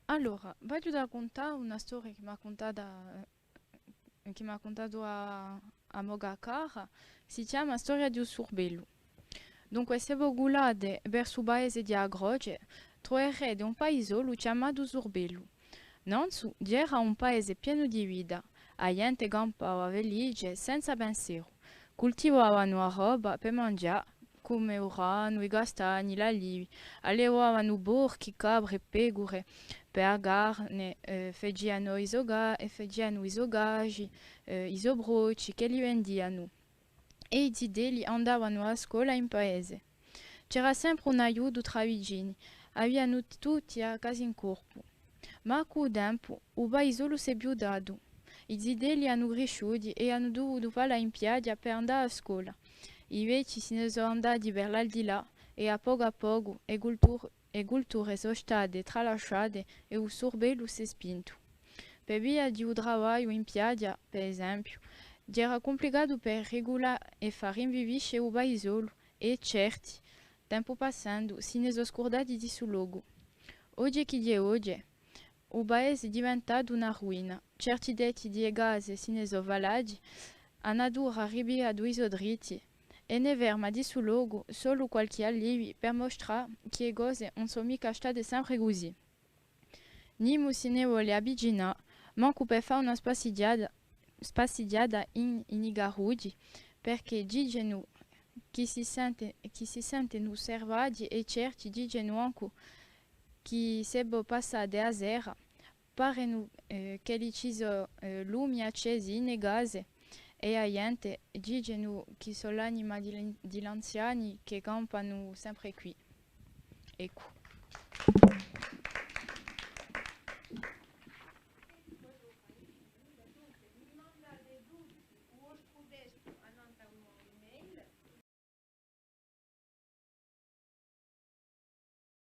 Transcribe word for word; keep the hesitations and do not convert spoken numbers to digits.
Allora, v'aghju da cuntà una storia chì m'hà cuntata, eh, chì m'hà cuntatu a, a mo caccara, si chjama Storia di u surbellu. Dunque, s'è vo culate versu u paese di a Croce, truverete un paisolu chjamatu Surbellu. Nanzu, ghjera un paese pienu di vita, a ghjente campava felice, senza penseru. Cultivavanu a robba per manghjà, cum'è u granu, i castagni, l'alivi, allevavanu porchi, capre è pecure per a carne, eh, facianu i so ca-, è facianu i so casgi, eh, i so broci, chì li vendianu. È i zitelli andavanu à a scola in paese. C'era sempre un aiutu trà vicini, avianu tutti a casa in corpu. Ma cù u tempu, u paisolu s'hè piutatu. I zitelli anu crisciuti è anu duvutu falà in piaghja per andà à a scola. I vechji si ne sò andati per l'aldilà è à pocu à pocu e cultur-, e culture sò state tralasciate è u surbellu s'hè spintu. Per via di u travagliu in piaghja, per esempiu, ghjera cumplicatu per regulà è fà rinvivisce u paisolu è certi, tempu passendu, si ne sò scurdati di stu locu. Oghje chì ghjè oghje, u paese hè diventatu una ruina. Certi tetti di e case si ne sò falati, a natura hà ripigliatu i so dritti, è ne ferma di stu locu solu qualchì alivi per mustrà chì e cose ùn sò micca state sempre cusì. Nimu si ne vole avvicinà, mancu per fà una spassighjata, spassighjata in, in i carrughji, perchè dicenu chì si sente, chì si sentenu usservati è certi dicenu ancu chì s'è vo passate a sera, parenu, eh, ch'elli ci sò, eh, lumi accesi in e case è a ghjente dicenu chì sò l'anima di l'an-, di l'anziani chì campanu sempre quì. Eccu.